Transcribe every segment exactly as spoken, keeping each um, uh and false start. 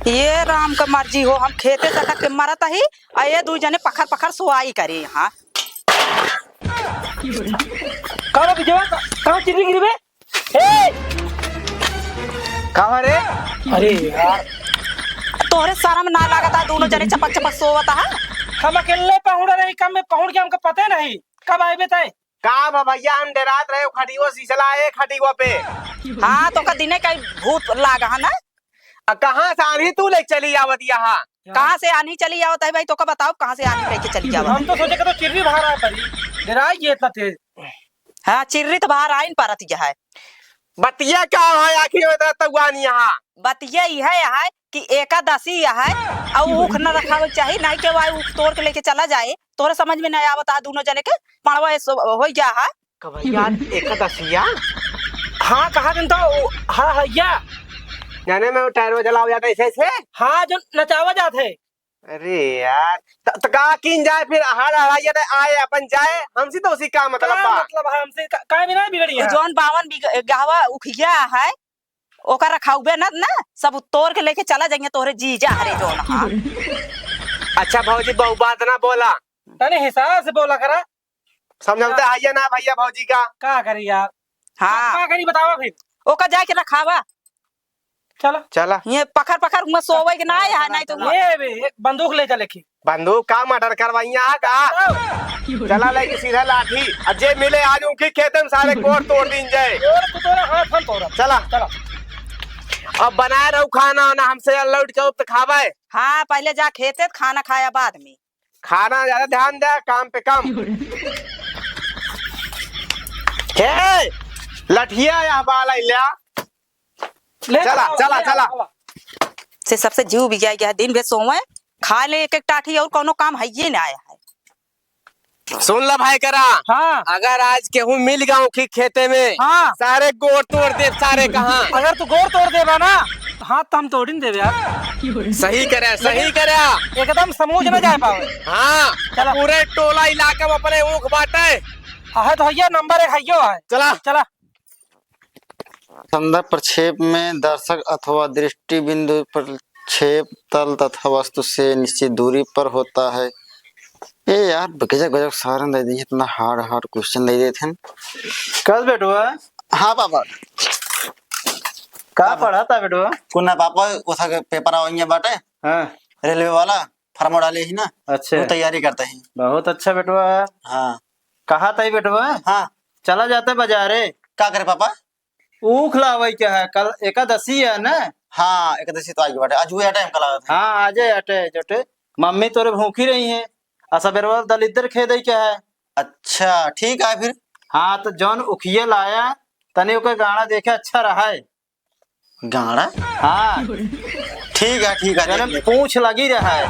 ये राम का मर्जी हो, हम खेते से अटक के मरत ही, आ ये दुइ जने पखर पखर सोआई करे यहाँ। का बा विजयवा? का, कहाँ चिर्री गिरी बे? ए! का बा रे? अरे यार। तोहरे शरम ना लागत है, दुनो जने चपक चपक सोवत है। हम अकेले पहुड़ रही, काम में पहुड़ के हमका पते नहीं। कब आइबे तय? का बा भैया, हम डेरात रहे, खटियो सिसला है, खटियो पे। हाँ, तो का दिने का भूत लागा है ना? आ, कहाँ से आन्ही तू ले चली आवत यहाँ? कहाँ से आन्ही चली आवत है भाई, तो का बताओ, कहाँ से आन्ही लेके चली आवत? हम तो सोचे कि तो चिर्री बाहर आए परी, डेराई ये इतना तेज। हाँ, चिर्री तो बाहर आइन परत यह है। बतिया का है आखिर में इतना तउआन यहाँ? बतिया ई है, है कि एकादशी यह है, और ऊख न रखावे के चाही, नहीं के वाई ऊख तोड़ के लेके चला जाए। तोहरे समझ में नहीं आवत है, दुनो जने के पड़वा ऐसो हो गया है। कब यार एकादशिया? हाँ, कहा दिन तो, हाँ, हैया। जाने में वो टायरवा जलावा जात है ऐसे ऐसे? हाँ, जो नचावा जात है। अरे यार, त, त का कीन जाए फिर? हाड़ हड़ाइया त आए, अपन जाए, हमसे तो उसी का मतलब का बा। मतलब है हमसे? का, का बिना बिगड़ी है? जौन बावन बीघ-, गहवा उखिया है, ओकर रखाउबे न, न, सब तोड़ के लेके चला जाइए तोहरे जीजा हरे जौन हा। अच्छा भौजी, बहु बात ना बोला। तनी हिसाब से बोला करा। समझौता हाँ। है या ना भैया भौजी का? का करी यार? हाँ। का करी बतावा फिर? ओका जाके रखावा। चला। चला। ये पखर पखर हुआ सोवे के ना है, नहीं तो ये बे, एक बंदूक ले चले की। बंदूक का मर्डर करवाइया का? चला लेके सीधा लाठी। अब जे मिले आज उनकी खेते में सारे कोर तोड़ दीन जाए। और तू तोरा हाथ हम तोरा। चला। चला। अब बनाए रहू खाना वाना, हमसे लौट के उब त खावे। हाँ, पहले जा खेते त खाना खाया बाद में। खाना ज्यादा ध्यान दे, काम पे कम। हे, लठिया या बाल अइल्या। ले चला, चला, चला, ले चला। चला। से सबसे जीव भी जाए गया है, दिन भर सोवे, खा ले एक एक टाठी और कौनो काम है ये ना आया है। सुन ला भाई करा, हाँ। अगर आज केहू मिल गया उखी खेते में, हाँ। सारे गोड़ तोड़ दे, सारे कहाँ। अगर तू गोड़ तोड़ देबा ना, तो हाथ तो हम तोड़ ही देबे यार। सही करे, सही करे। एकदम समूझ ना जाए पावे। हाँ, चला। पूरे टोला इलाका में अपने ऊख बाटे। हाँ, है तो भैया, नंबर एक है यो है। चला। चला। संदर्भ प्रक्षेप में दर्शक अथवा दृष्टि बिंदु प्रक्षेप तल तथा वस्तु से निश्चित दूरी पर होता है। ए यार, गजब गजब सारन दे दी, इतना hard hard question दे देते हैं। कल बेटवा। हाँ पापा। का का पढ़ा था बेटवा? कुना पापा, ओथा के पेपर आवेंगे बाटे। हाँ। रेलवे वाला, फार्म डाले ही ना। अच्छा। वो तैयारी करते हैं। बहुत अच्छा बेटवा। हाँ। कहा था ही बेटवा? हाँ। चला जाते बाजारे। का करे पापा? ऊख लावइ के है, कल एकादशी है ना? हाँ, एकादशी तो आइगे बाटे, अजुए अटे हमका लागत है। हाँ, आजे अटे, जटे। मम्मी तोरे भूखी रही हैं, आ सबेरवा दलिद्दर खेदइ के है। अच्छा, ठीक है फिर। हाँ, तो जौन उखिये लाया, तनी ओके गाड़ा देखे अच्छा रहा है। गाड़ा? हाँ। ठीक है, ठीक है, जौन देख ले। पूँछ लगी रहा है।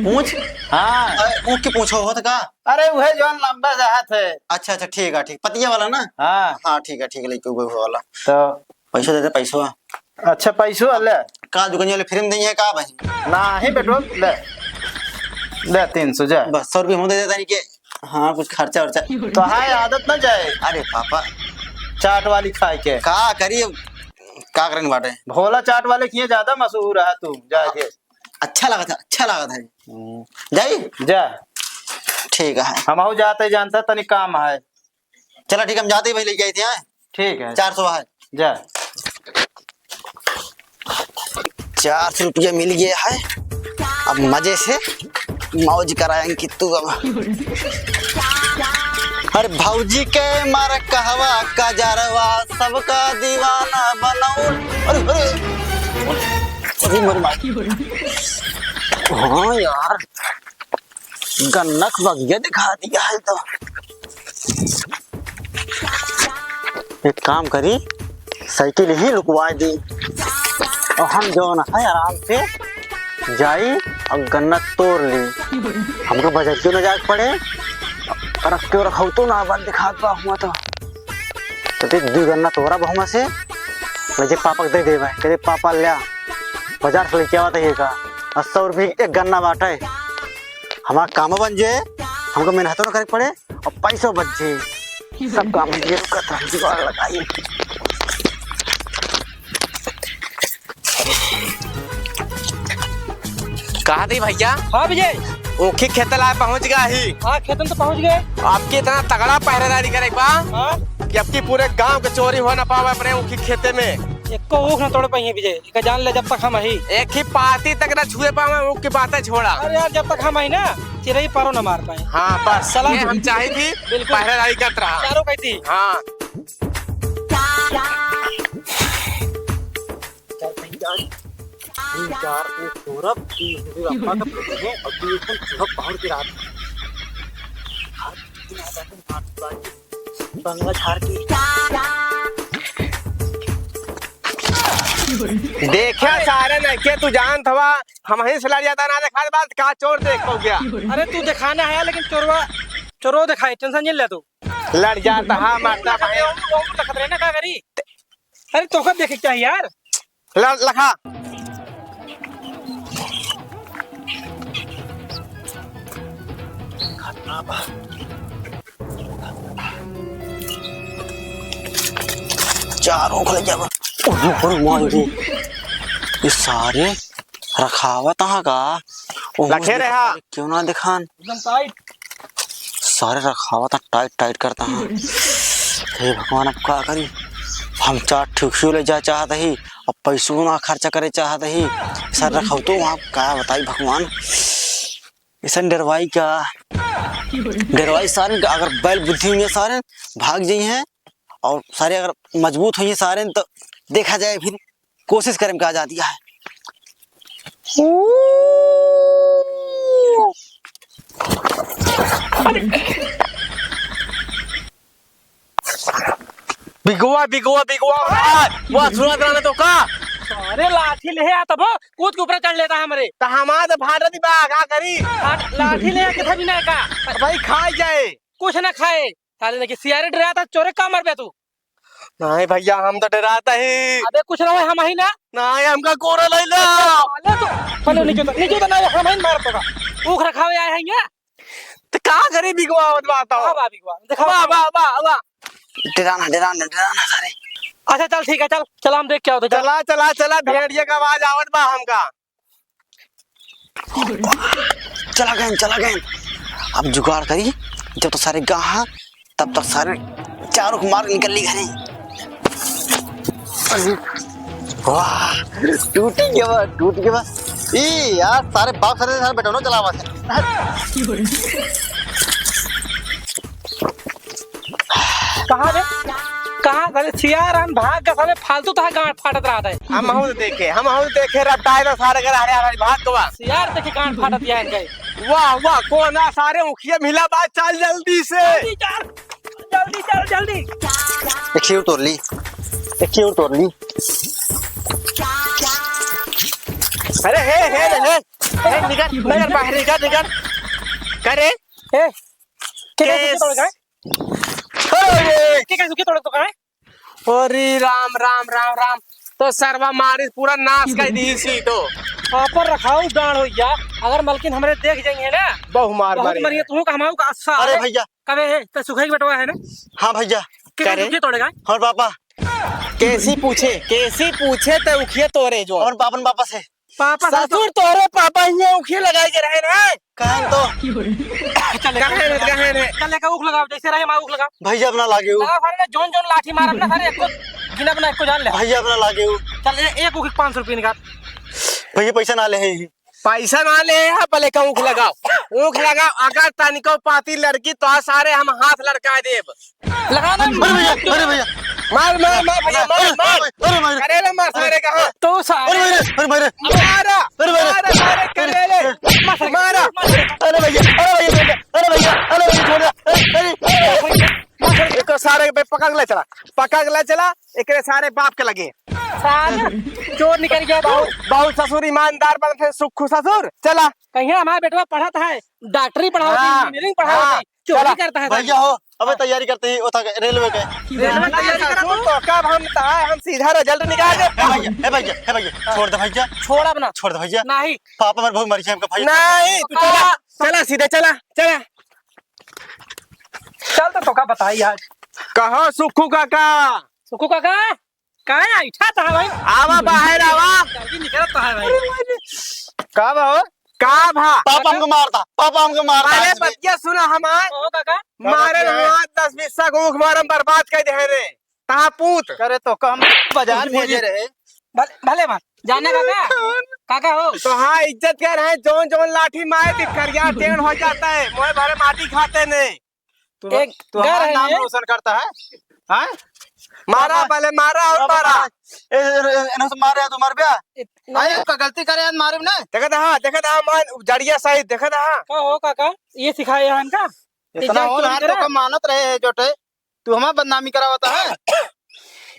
पूँछ? हाँ। अरे, ऊख के पूँछो होत का? अरे, उहे जौन लंबा रहत है। अच्छा, अच्छा, ठीक है, ठीक। पतिया वाला ना? हाँ। हाँ, ठीक है, ठीक है, लेके उहे वाला। तो पैसो दे दे, पैसो। अच्छा, पैसो ले। का दुकान वाले free में देइहैं का भाई? नाहीं बेटवा, ले। ले, तीन सौ, जा। बस, सौ रुपया हम दे देता नहीं के, हाँ, कुछ खर्चा वर्चा। तो हाँ, आदत ना जाए। अरे पापा। चाट वाली खाए के। का करी, का करें बाटे? भोला चाट वाले किए ज्यादा मशहूर है तू, जाए के। अच्छा लागत है, अच्छा लागत है। हम्म। जाई? जा। ठीक है। हमहू जाते जानता तनी काम है। चला ठीक, हम जाते ही भाई लेके आई थी, हाँ? ठीक है। चार सौ है। जा। चार सौ रुपया मिल गया है, अब मजे से मौज कराएंगे तू अब। अरे भौजी के मार कहवा का जरवा, सबका दीवाना बनाऊं। अरे, अरे, अरे, मर मार। हाँ यार, गन्ना के बगिया दिखा दिया है तो। एक काम करी, साइकिल ही लुकवा दी और हम जौन है आराम से जाई और गन्ना तोड़ ली। हमको बजरियो न जाए के पड़े और रखते रखौतो ना बन दिखात बा हुआ तो। तो देख, दू गन्ना तोरा बहुआ से, ले जे पापा के दे देबे, कह दे, "पापा, ल्या, बाजार से लेके आवा था ये का, और सौ रुपये की एक गन्ना बाटे, हमारा कामो बन जे, हमको मेहनतो न करे के पड़े और पैसो बच जे, सब काम हो जे, रुका था, जुगाड़ लगाई।" कहा थी भैया? हाँ विजय। ऊखी खेते लाए पहुँच गया ही। हाँ, खेतन तो पहुँच गए। आपकी इतना तगड़ा पहरेदारी करे बा हाँ। कि आपकी पूरे गांव के चोरी हो ना पावे अपने ऊखी खेते में। एको ऊख ना तोड़ पाई है विजय, एका जान ले जब तक हम ही। एक ही पाती तक ना छुए पावे, ऊख की बातें छोड़ा। अरे यार, जब तक हम ही ना, चिरई परो ना मार पाए। हाँ बस, सलाम। ये हम चाहे थी, बिल्कुल। पहरेदारी करत रहा। चारों कहती। हाँ। चार तीन चार, तीन चार, तीन सौरभ, तीन हुए अब्बा का पुत्र है और तीन एकदम चुहक पहाड़ की रात। बंगला झाड़ के। देखा सारे लड़के, तू जानत हवा, हम ही से लड़ जाता ना, देखा बात का चोर देख पाऊ गया। अरे तू दिखाना है, लेकिन चोरवा, चोरो दिखाई, टेंशन नहीं ले तू। लड़ जाता, हाँ, मारता भाई। वो, वो लखत रहे ना, का करी? अरे, तोका देखे के चाही यार। ल-, लखा। चारों खुले जब। अरे, अरे, मार दे। ये सारे रखावत हा का? ओहो, लखे रहा। क्यों ना दिखान? एकदम टाइट। सारे रखावत हा, टाइट, टाइट करता हा। हे भगवान, अब का करी? हम चार ठुकियो ले जा चाहत ही, अब पैसो ना खर्चा करे चाहत ही। सर रखाव तो वहाँ का बताई भगवान। ऐसा डरवाई का? डरवाई सारे, अगर बैल बुद्धि हुई है सारे, भाग जाई हैं। और सारे अगर मजबूत हुई हैं सारे, तो देखा जाए फिर। कोशिश करें का जाती है। बिगवा, बिगवा, बिगवा, वाह, वाह, सुना रहा ना तो का? अरे लाठी ले आ तब कूद के ऊपर चढ़ लेता है हमरे। तो हमार तो फाट रही बा, का करी? फाट, लाठी ले आ कितना भी ना का? भाई खा जाए। कुछ ना खाए। साले ने कि सियारे डराता, चोरे का मरबे तू? नहीं भैया, हम तो डराता ही। अबे कुछ ना होए, हम ही ना। नहीं, हमका कोरा ले ला। साले तू, पहले नीचे उतर, नीचे उतर, नहीं, हम ही मार पड़ा। ऊख रखावे आए हैं ये। तो का करी बिगवा आवत बात हो? वाह, वाह, बिगवा, दिखाओ। वाह, वाह, वाह, वाह। डराना, डराना, डराना सारे। अच्छा, चल ठीक है, चल, चल हम देख क्या होता है, चल। चला, चला, चला, भेड़िया का आवाज आवत बा हमका। चला गए, चला गए। अब जुगाड़ करी, जब तक सारे गाँव, तब तक सारे चारों को मार निकल ली घरे। वाह, टूट गया बा, टूट गया बा। ई यार, सारे बाप सारे, सारे बेटौनो चला बा। कहाँ बे? कहाँ साले सियार हम भाग के साले फालतू तहा गांड फाटत रहत है। हम हूँ देखे, हम हूँ देखे रपटाए तो सारे के हरे हरे भाग गवा। सियार देखे गांड फाटत यहाँ इनके। वाह, वाह, कौन आ सारे उखिया मिला बा, चल जल्दी से। जल्दी चल, जल्दी चल, जल्दी। एक खीर तोड़ ली, एक खीर तोड़ ली। अरे हे, हे, हे, हे, निकल, निकल बाहर, निकल, निकल। करे? ए, के, के, के, अरे! के, के, के तोड़े तो का है? अरे राम, राम, राम, राम। तो सरवा मारिस पूरा नाश कर दी सी तो। ऊपर रखाऊ डांड हो गया। अगर मलकिन हमरे देख जाइए ना, बहु मार बहुत मारी। मरिए तू का हमाऊ का अच्छा अरे है। भैया। कबे है? तो सुखाई बटवा है ना? हाँ भैया। के, करे? के तोड़ेगा? और पापा। कैसी पूछे, कैसी पूछे तो उखिया तोरे जो। और पापन वापस है। पापा ससुर तोहरे पापा हियां उखी लगाई के रहे ना। कहन तो। चले, कहन, कहन है। चले का ऊख लगाओ, जैसे रहे माँ ऊख लगाओ। भैया अपना लागे ऊ। लगाओ, सारे ने जोन जोन लाठी मारब ना, सारे एको गिनब ना, एको जान ले। भैया अपना लागे ऊ। चल, ए-, एक ऊख पाँच सौ रुपये निकाल। भैया पैसा ना ले है। पैसा ना ले है, पहले का ऊख लगाओ। ऊख लगाओ, अगर तनिको पाती लड़की तो सारे हम हाथ लड़का देब। लगा ना। अरे भैया, अरे भैया। मार, मार, मार भैया, मार, अरे, मार। अरे, अरे, अरे, अरे। अरे रे मार सारे का, हाँ। तो सारे अरे भैया, अरे भैया। मारा, अरे भैया। मारा सारे का, ले, ले। अरे, मारा। अरे भैया, अरे भैया, अरे भैया, अरे भैया, छोड़ दे। अरे, अरे। एक सारे पे पकड़ ले चला, पकड़ ले चला, एकरे सारे बाप के लगे। सारे चोर निकल गया तो। बहुत, बहुत ससुर ईमानदार बनते, सुखू ससुर। चला। कहीं हमारा बेटवा पढ़त है, डॉक्टरी पढ़ावत है, हाँ, engineering पढ़ावत है, हाँ, चोरी चला। करता है भैया हो, अबे तैयारी करते ही, वो था रेलवे के। रेलवे तैयारी करत हो? तो कब हम, हम सीधा result निकाल दे। ए भैया, ए भैया, ए भैया, छोड़ दे भैया। छोड़ अब ना। छोड़ दे भैया। नहीं। पापा मर बहुत मरी है हमका भैया। नहीं, तू चला, चला सीधे चला, चला। चल तो तोका बताई आज। कहो सुखू काका। सुखू काका। काहे ऐठा तहा भाई? आवा बाहर आवा। जल्दी निकल तहा भाई। का बा हो? का भा? पापा हमको मारता, पापा हमको मारता अरे आज भी। बतिया सुना हमार। कहो काका। मारे काका? हुआ दस बीस साल ऊख मारम बर्बाद कर दे रे। तहा पूत। करे तो कम बाजार भेजे रहे। भले, भले बात। जाने काका? काका हो? तो हाँ, इज्जत कर रहे, जौन जौन लाठी मारे थे, करिया टेढ़ हो जाता है, मोए भरे माटी खाते नहीं। तू, एक तू घर हमारा है नाम ये। रोशन करता है? हाँ? मारा, पापा, पहले मारा और पापा, मारा। ए, ए, ए, इन्हों से मारे, तू मर गया। इतना अरे, का गलती करे, आज मारे ना। देखा था, हाँ, देखा था, मान, जड़िया सहित, देखा था, हाँ। का हो काका? ये सिखाए हैं इनका? इतना इज्जत होनहार करे। तो का मानत रहे है, जोटे। तू हमार बदनामी करावता है।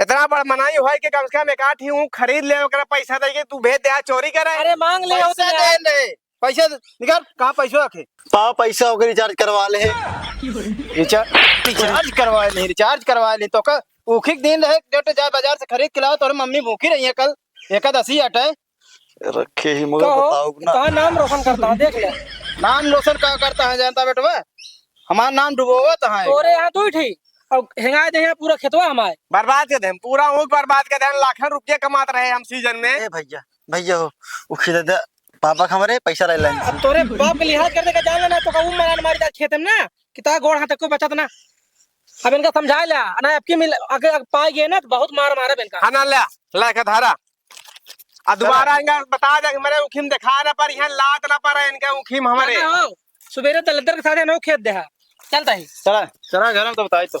इतना बड़ मनाई हुआ कि कम से कम एक आठ ही ऊँख खरीद ले, ओकरा पैसा दे के तू भेज दे, चोरी करे। अरे मांग ले, पैसा उतने दे दे, पैसा दे, निकाल, कहाँ पैसा रखे? पापा पैसा ओकर रिचार्ज करवा ले। रिचार्ज, रिचार्ज करवा ले, रिचार्ज करवा ले, तो का ऊखिक दिन रहे, जो तो जा बाजार से खरीद के लाओ, तोरे मम्मी भूखी रही है कल, एकादशी अटे। रखे ही मगर कहो, बताओ ना। कहाँ नाम रोशन करता है, देख ले। नाम रोशन का करता है, जानता बेटवा? हमार नाम डुबोवत है। तोरे यहाँ दुई ठी, और हेंगा दे यहाँ पूरा खेतवा हमारे। बर्बाद कर दे, पूरा ऊँख बर्बाद कर दे, लाखन रुपया कमात रहे हम सीजन में। ए भैया, भैया हो, ऊ खिदे दे, पापा के हमरे पैसा ले लेन। अब तोरे बाप के लिहाज कर दे के जान लेना, तो का ऊ मरान मारी दा खेत में ना, कि ता गोड़ हाथ को बचत ना। अब इनका समझा ले, ना अब की मिल, अगर, अगर पाए गए ना, तो बहुत मार मारे इनका। हाँ ना, ले, ले के धारा। आ दोबारा इनका बता दे कि मेरे उखिम देखा ना पर यहाँ लात ना पर इनका उखिम हमारे। ना हो, सुबेरे दलदर के साथ है ना खेत देहा। चलता ही। चला, चला घर में तो बताई तो।